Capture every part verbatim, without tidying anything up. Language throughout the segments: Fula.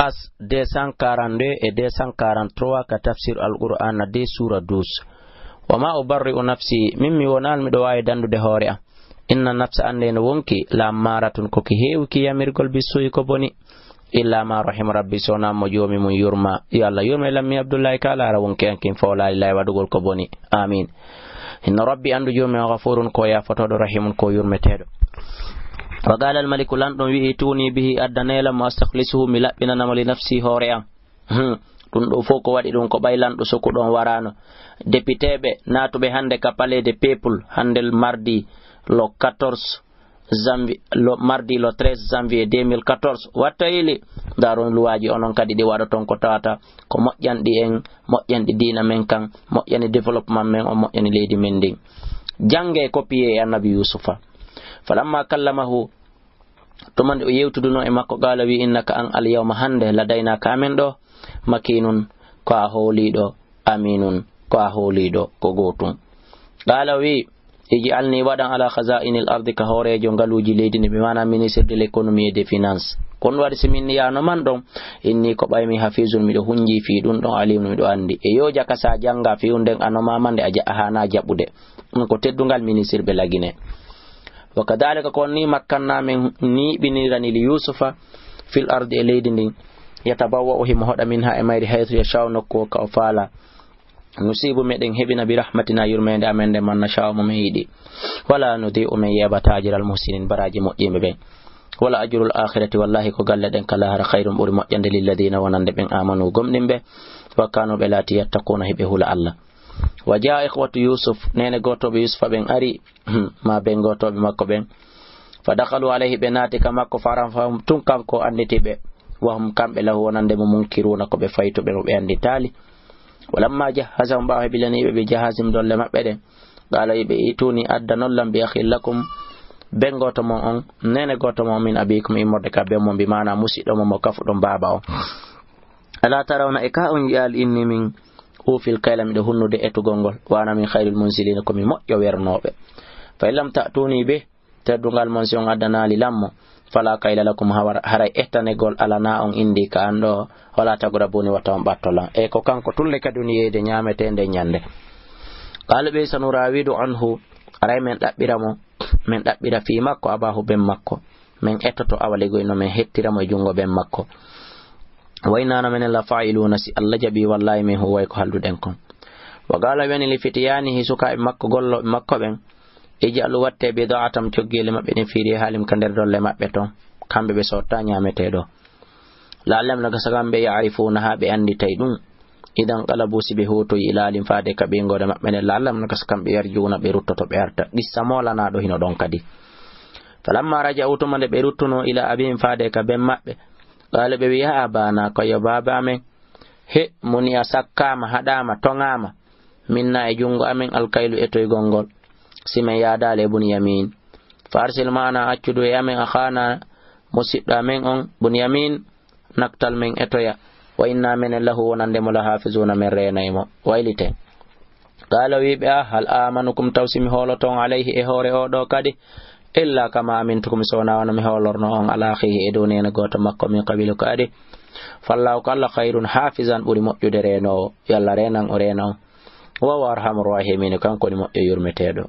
As deux cent quarante-deux e deux cent quarante-trois ka tafsir Alqur'aana deux suura douze. Wa ma ubarri'u nafsi, min mi wonaali miɗo waawi dandude hoore am. Inna nafsa, annde no wonki, la ammaratun, ko ki heewi ki yamirgol, bissuu'i, ko boni. Illa ma rahima rabbi, so wonaa mo joomi mum yurma. Yo Allah yurme lammi Abdullahi ka laara wonki an kin fowlaali lay waɗugol ko boni. Amin. Inna rabbi, anndu joomi o, ghafurun, ko yaafotooɗo, rahimun, ko yurmeteeɗo. Wa qala al maliku, lanɗo on wi'i, tuni bihi, addanee lan mo, astakhlisuhu, mi laɓɓinana mo, li nafsi, hoore am. Hmm. Ɗum ɗo fof ko waɗi ɗum ko ɓay lanɗo sokuɗo on waraano. Député ɓe naatuɓe hannde ka Palais des Peuples, hannde mardi le quatorze janvier, le mardi le treize janvier deux mille quatorze, watta ili, ndaron luwaaji onon kadi ɗi waɗoton ko tawata ko moƴƴanɗi en, moƴƴanɗi diina men kan, moƴƴani développement men on, moƴƴani leydi men ndin. Jannge, copier e Annabi Yuusufa. Falamma kallamahu, tuma nde o yewtudunoo e makko, qaala, wi, innaka, an, al yawma, hannde, ladayna, ka amen ɗo, makinun, ko a hooliiɗo, aminun, ko a hooliiɗo, ko gootum. Qaala, wi, ij'alni, waɗan, ala khaza'inil ardi, ka hooreejo ngaluuji leydi ndi, bi maana ministre de l'économie et des finances. Kon waɗi si min yaano man ɗon, inni, ko ɓay mi hafizun, miɗo hunji fii ɗum ɗon, alimun, miɗo anndi. E yo jaka sa jannga fii ɗum nden, a nomaama nde a ja-, a haana jaɓude. Ɗum ko teddungal ministre ɓe lagine. Wa kadhalika, ko on ni makkanna men niiɓinirani li Yuusufa fil ardi, e leydi ndin. Yatabawwa'u, himo hoɗa, minha, e mayri, haythu yasha'u, nokku o ka o faala. Nusibu, meɗen heɓina, bi rahmatina, yurmeende amen nden, man nasha'u, mo men yiɗi. Wala nudi'u, men yeeɓata, ajral muhsinin, baraaji moƴƴiiɓe ɓen. Wala ajrul akhirati, wallahi ko galle ɗen ka laahara, khayrun, ɓuri moƴƴande, lilladina, wonande ɓen, amanu, gomɗinɓe, wa kanu, ɓe laati, yattaquna, hiɓe hula Allah. Wa jaa ikhwatu Yusuf, neene gootooɓe Yusufa ɓen ari, ma ben gootooɓe makko ɓen. Fa dakhalu alayhi, ɓe naati ka makko, fa arafahum, tun kanko annditi ɓe. Wa hum, kamɓe, lahu, wonande mo, munkiruna, ko ɓe faytuɓe mo, ɓe annditaali. Walamma jahhazahum, ɓaawo heɓilanii ɓe, bi jahazihim, dolle maɓɓe ɗen, qala, wi ɓe, ituni, addanon lan, bi akhin lakum, ben gooto mon on, neene gooto mon on, min abikum, immorde ka ben mon, bi maana musiɗɗo mon mo kafuɗon baaba on. Ala tarawna, e ka on yi'aali, inni, min, ufil kayla, miɗo hunnude etugol ngol, wa ana min khayril munzilina, ko mi moƴƴo wernooɓe. Fa in lam ta'tuni bih, teddungal mon si on addanaali lan mo, fala kayla lakum, hawar-, haray ettanegol alanaa on indi ka an ɗo, wala tagrabuni, wata on ɓatto lan. E ko kanko tulle ka duniyeyde ñaametee nden ñande. Qala ɓe, sanurawidu anhu, haray men ɗaɓɓira mo, men ɗaɓɓira fii makko, abahu, ben makko. Men ettoto awaligoy no men hettira mo e junngo ben makko. Wa inna, no menen, la fa'iluna, si Allah jaɓi, wallahi men huway ko halduɗen kon. Wa qala, wiyani, li fityanihi, sukaaɓe makko, gollooɓe makko ɓen, ij'alu, watte, bida'atam, coggeeli maɓɓe ɗin, fi rihaalim, ka nder dolle maɓɓe ton, kamɓe ɓe sotta ñaametee ɗo. La'allahum, no gasa kamɓe, ya'rifunaha, ɓe annditay ɗum. Idan qalabu, si ɓe hootoyi, ila ahlihim, faade ka ɓeyngoore maɓɓe nden, la'allahum, no gasa kamɓe, yarji'una, ɓe ruttoto, ɓe arta. Qissa moolanaaɗo hino ɗon kadi. Falamma raja'u, tuma nde ɓe ruttunoo, ila abihim, faade ka ben maɓɓe, qala, ɓe wi'i, ya abana, ko yo baaba amen, he, muni'a, sakkaama, haɗaama, toŋaama, minna, e junngo amen, alkaylu, etoygol ngol, si men yaadaali e Bunyamin. Fa arsil ma'ana, accudu e amen, akhana, musiɗɗo amen on, Bunyamin, naktal, men etoya. Wa inna, menen, lahu, wonande mo, la hafizuna, men reenay mo. Waylite. Qala, wi ɓe, a, hal amanukum, taw si mi hooloto on, alayhi, e hoore o ɗo kadi, illa kama amintukum, so wonaa wano mi hoolorno on, ala akhihi, e dow neene gooto makko, min qabilu, ko adi. Fallahu, ko Allah, khayrun hafizan, ɓuri moƴƴude reenoowo. Yo Allah reenan o, reena on. Wa huwa arhamur rahimin, kanko woni moƴƴo yurmeteeɗo.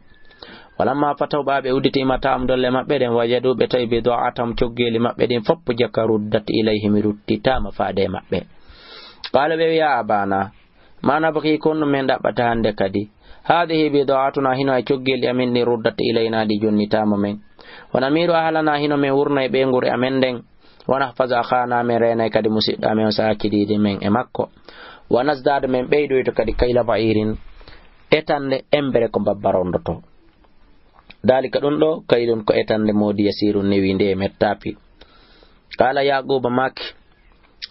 Walamma fatahu, ɓaa ɓe udditi, mata'ahum, dolle maɓɓe ɗen, wajadu, ɓe tawi, bida'atahum, coggeeli maɓɓe ɗin fof, jaka, ruddat ilayhim, ruttitaama faade e maɓɓe. Qala, ɓe wi, ya abana, ma nabghi, ko honɗum men ɗaɓɓata hannde kadi? Hadihi bida'atuna, hino e coggeeli amen ɗin, ruddat ilayna, ɗi jonnitaama men. Wa namiru ahlana, hino men wurna e ɓeynguure amen nden. Wa nahfaz akhana, men reenay kadi musiɗɗo amen on, sakidiiɗo men e makko. Wa nazdad, men ɓeydoyto kadi, kayla ba'irin, etande embere ko mbabba rondoto. Dalika, ɗum ɗo, kaylun, ko etande moodi, yasirun, newiinde e mettaapi. Qala Yaquba, maaki,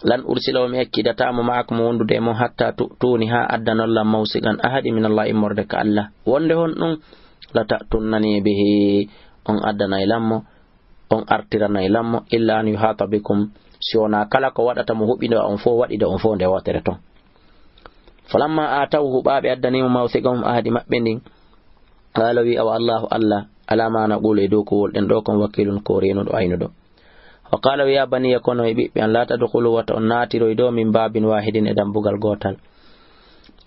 lan ursilahu, mi accidataa mo, ma'akum, wondude e mon, hatta tu'tuni, haa addanon lan, mawsiqan, ahadi, min Allah, immorde ka Allah. Wonde honɗum? La ta'tunnani bihi, on addanay lan mo, on artiranay lan mo, illa an yuhata bikum, si wonaa kala ko waɗata mo huɓinda on fof, waɗida on fof nde wootere ton. Falamma atawhu, ɓaa ɓe addanii mo mawsiqahum, ahadi maɓɓe ndin, qala, wi, awa Allahu, Allah, ala ma naqulu, e dow ko wolɗen ɗo kon, wakilun, ko reenuɗo, aynuɗo. Wa qala, ya baniya, kono e ɓiɓɓe an, la tadkhulu, wata on naatiroy ɗo, min babin wahidin, e dambugal gootal.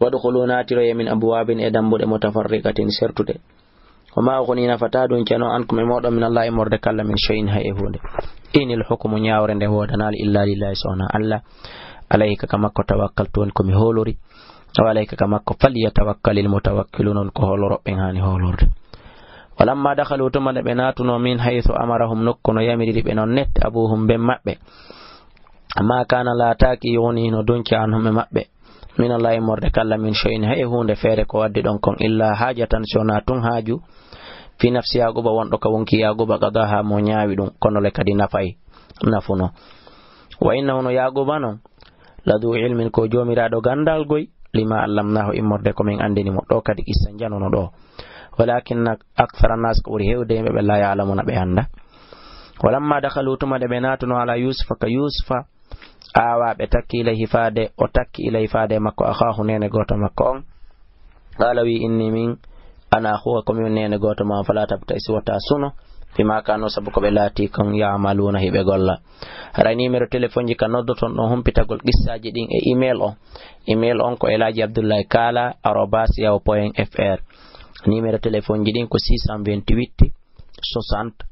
Wadkhulu, naatiroye, min abwabin, e dambuɗe, mutafarriqatin, sertuɗe. Wa ma ughni, nafata ɗum ceno, ankum, e moɗon, min Allah, immorde kala, min shay'in, hay e huunde. Inil hukmu, ñaawre nde woodanaali, illa lillahi, so wonaa Allah. Alayhi, ka makko, tawakkaltu, woni ko mi hoolori. Wa alayka, ka makko, falyatawakkalil mutawakkilun, on ko hoolorooɓe ɓen haani hoolorde. Walamma dakhalu, tuma nde ɓe naatunoo, min haythu amarahum, nokku no yamiriri ɓe non nette, abuhum, ben maɓɓe. Ma kana, laataaki, yughni, no dunca, anhum, e maɓɓe, min Allah, immorde kala, min shay'in, hay e huunde, feere ko waddi ɗon kon, illa haajatan, si wonaa tun haaju, fi nafsi Yaaquuba, wonɗo ka wonki Yaaquuba, qadaha, mo ñaawi ɗum, kono le kadi nafay, nafuno. Wa innahu, no Yaaquuba non, la du ilmin, ko joomiraaɗo ganndal goy, lima allamnahu, immorde ko min anndini mo. Ɗo kadi qissa njanono ɗo. Walakinna akthara nas, ko ɓuri heewde yimɓe ɓe, la ya'lamuna, ɓe annda. Walamma dakhalu, tuma nde ɓe naatuno, ala Yusufa, ka Yusufa, awa, ɓe takki, ilayhi, faade, o takki, ilayhi, faade makko, akhahu, neene gooto makko on. Qala, wi, inni, min, ana akhuka, ko min neene gooto ma, fala tabta'is, wata suno, bima kanu, sabu ko ɓe laati kon, ya'maluna, hiɓe golla. Haray numéro téléphone ji ka noddoton ɗon humpitagol qissaaji ɗin e email on. Email on ko elaji abdullahi kala arobas yahoo point fr. Numéro téléphone ji ɗin ko six cent vingt-huit soixante